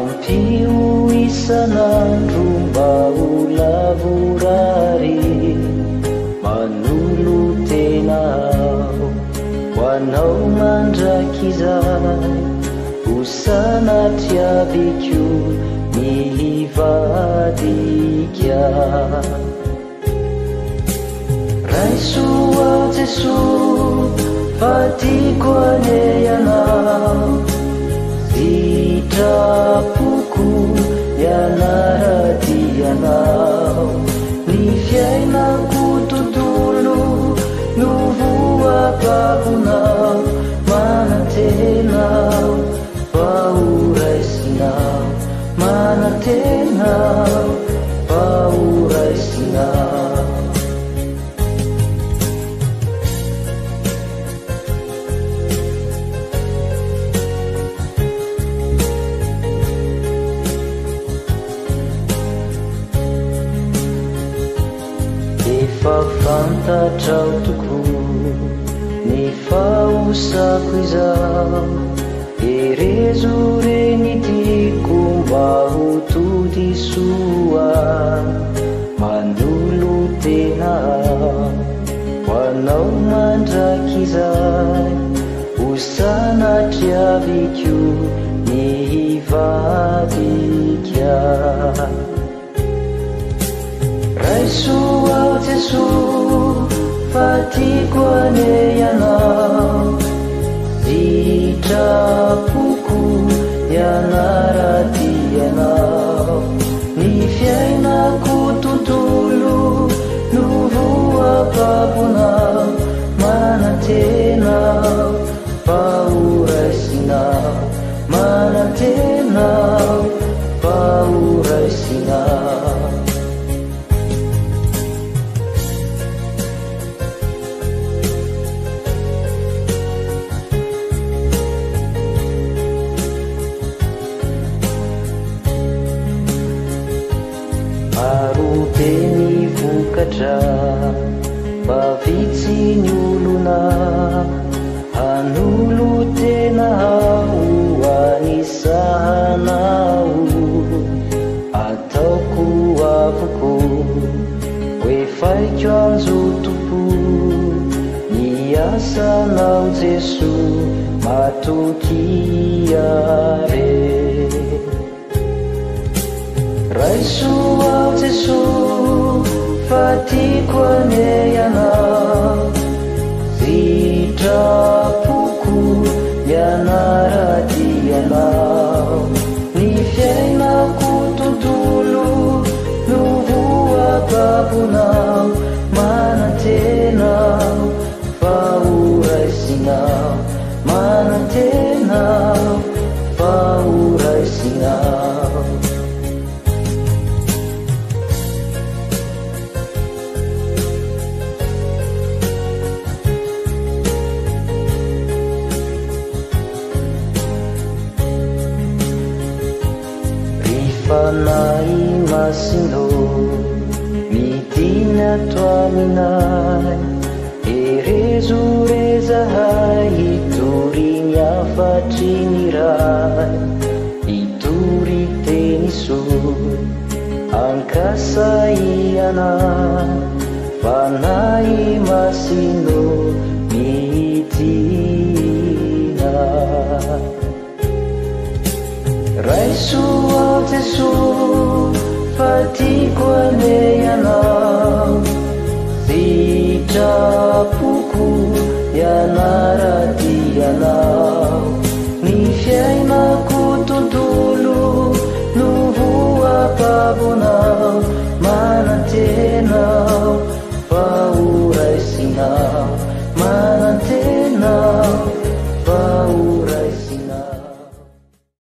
Ampio isan'andro mba ho lavorary. Manolo-tena aho ho anao mandrakizay. Ho sanatriaviko ny hivadika. Raiso aho Jesoa fa tiako anie ianao. Sitrapoko ny anara-dianao. Ny fiainako tontolo no voababonao. Manantena aho fa ho raisinao. Manantena aho fa ho raisinao. Efa fantatrao tokoa ny fahosako izao. Herezo re ny tiako mba ho tody soa. Manolo-tena aho ho anao mandrakizay. Ho sanatriaviko ny hivadika. Raiso aho Jesoa fa tiako anie ianao. Sitrapoko ny anara-dianao. Ny fiainako tontolo no voababonao. Manantena aho fa ho raisinao. Manantena aho fa ho raisinao. Maro be ny vokatra fa vitsy ny olona. Hanolo-tena aho ho an'ny sahanao. Ataoko avokoa hoefaiko anjotompo. Ny asanao Jesoa matokia re. Raiso aho Jesoa fa tiako anie ianao. Sitrapoko ny anara-dianao. Ny fiainako tontolo no voababonao. Manantena aho fa ho raisinao. Manantena aho fa ho raisinao. Ry Fanahy Masina, midina ato aminay. Herezo re zahay hitory ny hafatry ny Ray. Hitory teny soa ankasahiana. Fanahy Masina, midina. Raiso aho Jesoa fa tiako anie ianao. Sitrapoko ny anara-dianao.